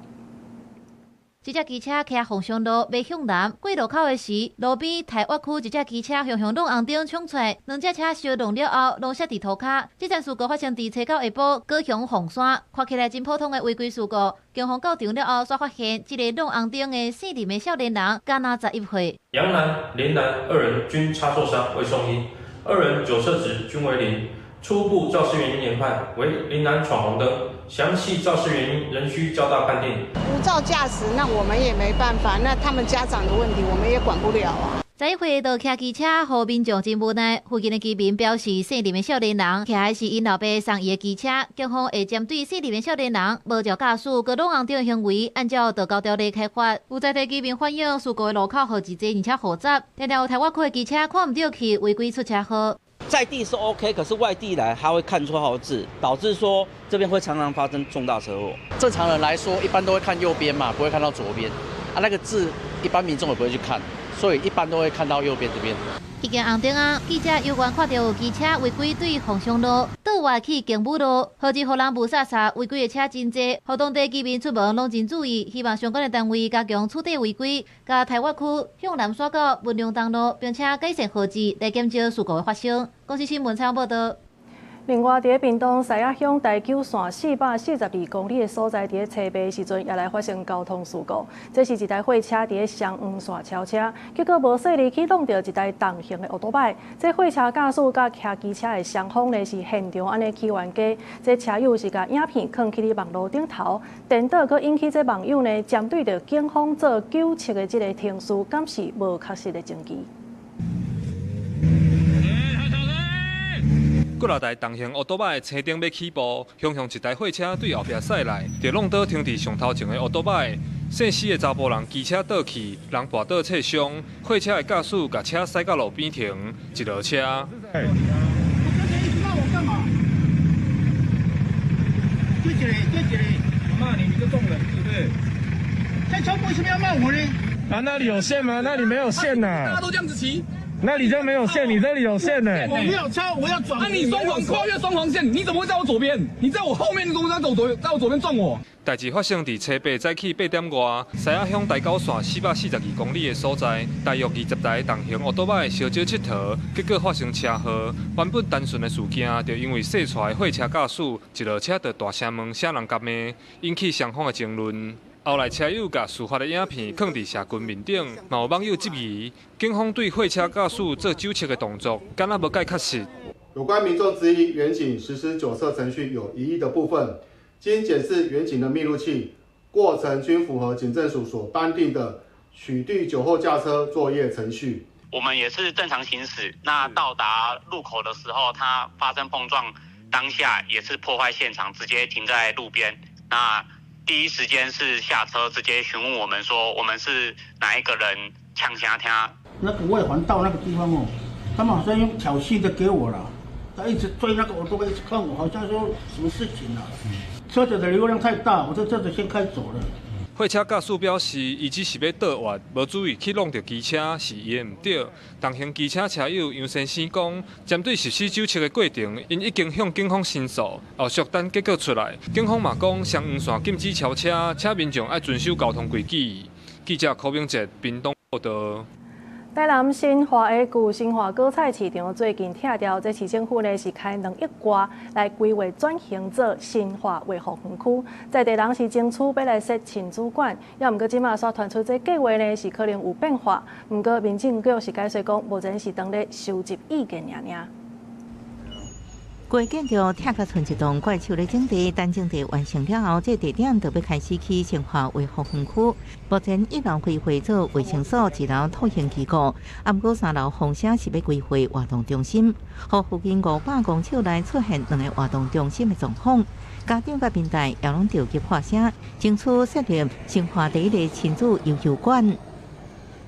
這隻機車開鳳翔路欲向南過路口的時，路邊台越區一隻機車雄雄挵紅燈衝出來，兩隻車相撞了後，攏摔佇塗跤。這件事故發生佇初九下晡，高雄鳳山，看起來真普通的違規事故。警方到場了後，煞發現這個挵紅燈的姓林的少年人，干焦11歲。楊男、林男二人均擦挫傷未送醫，二人酒測值均為零。初步肇事原因研判為林男闖紅燈，詳細肇事原因仍需交大判定。無照駕駛，那我們也沒辦法，那他們家長的問題，我們也管不了啊。11歲就騎機車，予民眾真無奈。附近的居民表示，姓林的少年人騎的是𪜶老爸送伊的機車，警方會針對姓林的少年人無照駕駛、閣挵紅燈的行為，按照道交條例開罰。有在地居民反映，事故的路口號誌濟，而且複雜，定定有台外區的機車看毋著去，違規出車禍。在地是 OK，可是外地來他會看錯號誌，導致說這邊會常常發生重大車禍。正常人來說，一般都會看右邊嘛，不會看到左邊。啊，那個字一般民眾也不會去看，所以一般都會看到右邊這邊。彼間紅燈啊，記者猶原看著有機車違規對鳳翔路倒倚去景武路，號誌予人霧煞煞，違規的車真濟，予當地居民出門攏真注意，希望相關的單位加強取締違規，共台越區向南徙到文隆東路，並且改善號誌，來減少事故的發生。公視新聞採訪報導。另外，佇屏東獅仔鄉台九線442公里的所在，佇咧初八時陣也來發生交通事故。這是一台貨車佇咧雙黃線超車，結果無細膩去挵著一台重型的歐多擺。這貨車駕駛佮騎機車的雙方呢是現場按呢起冤家，這車友是共影片囥去咧網路頂頭，顛倒閣引起這網友呢針對著警方做糾測的這個程序，敢是無確實的證據。幾若台重型歐多擺青燈欲起步，雄雄一台貨車對後壁駛來，就挵著停佇上頭前的歐多擺。姓施的查埔人機車倒去，人跋倒切傷，貨車的駕駛共車駛到路邊停，一落車。你罵我幹嘛？這一個，這一個，我罵你，你就動人，對不對？在超為什麼要罵我呢？啊，那裡有線嗎？那裡沒有線吶。大家都這樣子騎。那你就没有线，你这里有线呢。我没有超，我要转。那你双黄跨越双黄线，你怎么会在我左边？你在我后面，你怎么在我左，在我左边撞我？代志发生伫初八早起8点外，西仔乡台九线442公里的所在，大约20台重型欧多摆相借𨑨迌，结果发生车祸。原本单纯的事件，就因为驶出的货车驾驶一落车就大声问啥人共骂，引起双方的争论。后来车友共事发的影片放伫社群面顶，嘛有网友质疑，警方对货车驾驶做酒测的动作，敢若无盖确实。有关民众质疑员警实施酒测程序有疑义的部分，经检视员警的密录器，过程均符合警政署所颁定的取缔酒后驾车作业程序。我们也是正常行驶，那到达路口的时候，它发生碰撞，当下也是破坏现场，直接停在路边。那第一时间是下车，直接询问我们说，我们是哪一个人呛声听。那个外环道那个地方哦，他们好像用挑衅的给我了，他一直追那个，我都会一直看我，好像说什么事情啊？车子的流量太大，我这车子先开走了。货车驾驶表示，伊只是欲倒弯，无注意去挵著机车，是伊的毋对。同行机车车友杨先生讲，针对实施酒测的过程，𪜶已经向警方申诉，后续等结果出来。警方嘛讲，双黄线禁止超车，请民众爱遵守交通规矩。记者柯明哲屏东报道。台南新化的旧新化果菜市场最近拆掉，这市政府呢是开2亿外来规划转型做新化维护园区，在地人是争取欲来设亲子馆，也毋过这马煞传出这计划呢是可能有变化，毋过民政局是解释讲，目前是当咧收集意见尔尔。规建筑拆甲賰一栋怪兽咧整地，等整地完成了后，这地点就欲开始起新化维护园区。目前一楼规划做卫生所，二楼托婴机构，啊，毋过三楼风声是欲规划活动中心，予附近500公尺内出现两个活动中心的状况。家长佮民代也拢着急喊声，争取设立新化第一个亲子悠游馆。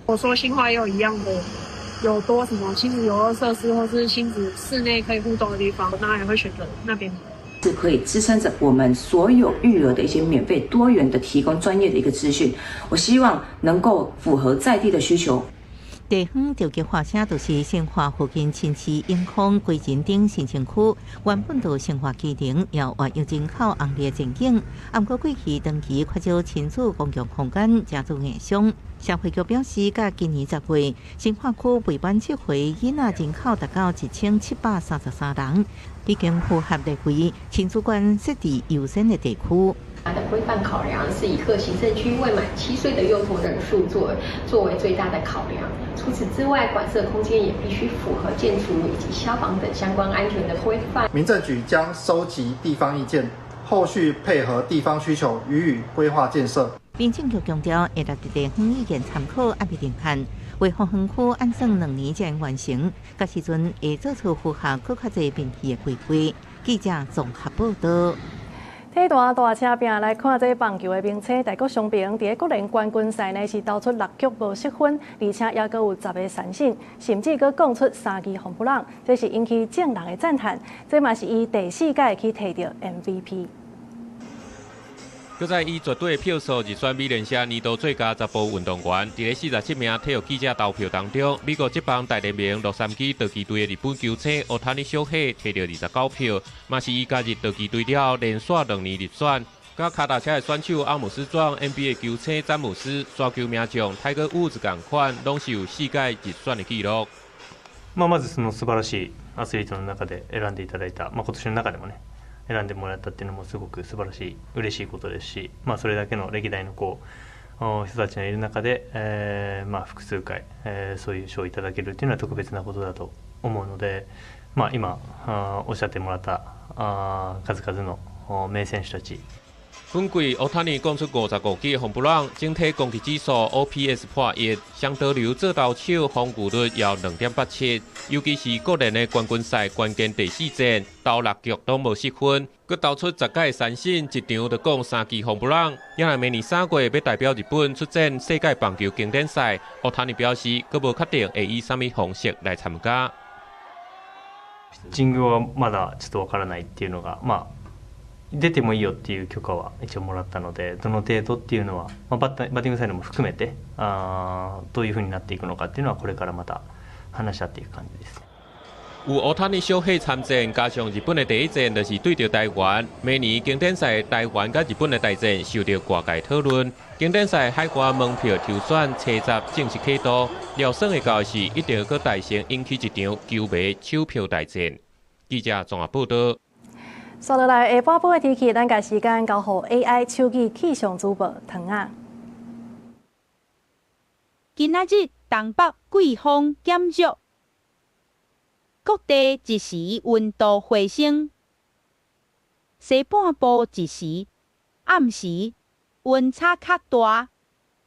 我说新化也有一样的。有多什么亲子游乐设施，或是亲子室内可以互动的地方，当然也会选择那边。是可以支撑着我们所有育儿的一些免费多元的提供专业的一个资讯。我希望能够符合在地的需求。地方着急喊声，就是新化附近亲市永康、归仁等新城区，原本就生活机能犹活跃人口红利的前景，啊，毋过过去长期缺少亲子公共空间，诚做硬伤。社会局表示，佮今年10月，新化区未满7岁囡仔人口达到1733人，已经符合列为亲子馆设置优先的地区。它的规范考量是以各行政区未满7岁的幼童人数作为最大的考量。除此之外，馆舍空间也必须符合建筑以及消防等相关安全的规范。民政局将收集地方意见，后续配合地方需求予以规划建设。民政局强调，会纳入地方意见参考，犹未定案。维护园区按算2年才会完成，到时阵会做出符合阁较济民意的规划。记者综合报道。体坛大车拼来看这棒球的明星大谷翔平，伫个国联冠军赛呢是投出6局无失分，而且也阁有10个三振，甚至阁讲出3支红不让，这是引起众人的赞叹。这嘛是伊第4届去提著 MVP。阁再以绝对票数入选美联社年度最佳查埔运动员，伫咧47名体育记者投票当中，美国职棒大联盟洛杉矶道奇队的日本球星大谷翔平提著29票，嘛是伊加入道奇队了后连续2年入选。佮跤踏车的选手阿姆斯壮、NBA 球星詹姆斯、刷球名将泰戈伍兹仝款，拢是有4届入选的记录。まずその素晴らしいアスリートの中で選んでいただいた、今年の中でもね。選んでもらったっていうのもすごく素晴らしい嬉しいことですし、それだけの歴代の人たちがいる中で、複数回、そういう賞をいただけるっていうのは特別なことだと思うので、今おっしゃってもらった数々の名選手たち。本季大谷讲出55支红不让，整体攻击指数 OPS 破1，双刀流做投手防御率有2.87，尤其是国联的冠军赛关键第4战，投6局拢无失分，阁投出10个三振，一场就讲3支红不让。也若明年3月欲代表日本出战世界棒球经典赛，大谷表示，阁无确定会以啥物方式来参加。ピッチングはまだちょっとわからないっていうのが、出てもいいよっていう許可は一応もらったので、どの程度っていうのは、バッティングサイドも含めて、どういうふうになっていくのかっていうのはこれからまた話し合っていく感じです。有大谷翔平参戰，加上日本的第一戰就是對著台灣。明年經典賽台灣佮日本的大戰受著外界討論。經典賽海外門票抽選初集正式啟動，料算會到時一定閣大聲引起一場球迷搶票大戰。記者綜合報道。紲落來下半晡的天氣，咱共時間交予 AI 手機氣象主播唐仔。今仔日東北季風減弱。各地一時溫度回升，西半部一時、暗時溫差較大。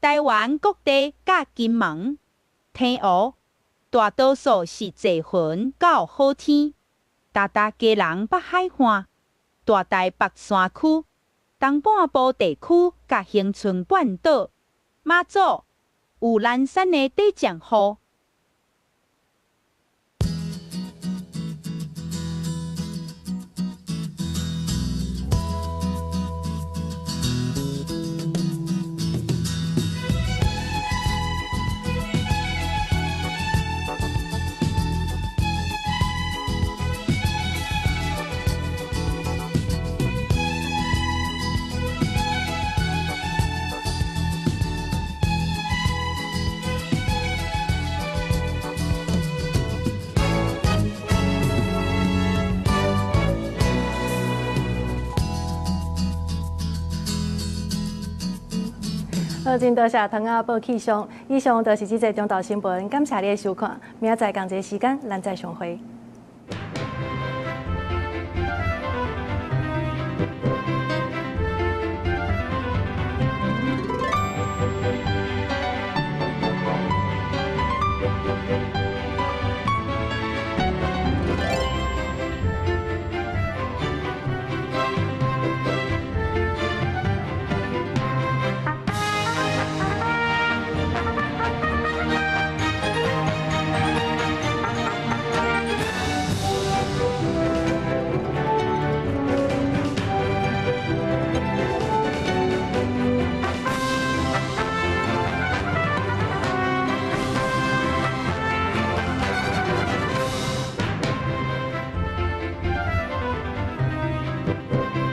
台灣各地佮金門、澎湖大多數是濟雲到好天。台大基隆北海岸、大台北山區、東半部地區佮恆春半島、馬祖有懶散的短暫雨。好，真多謝唐仔報氣象，以上就是這節中晝新聞，感謝你的收看，明仔載仝一个時間，咱再相會。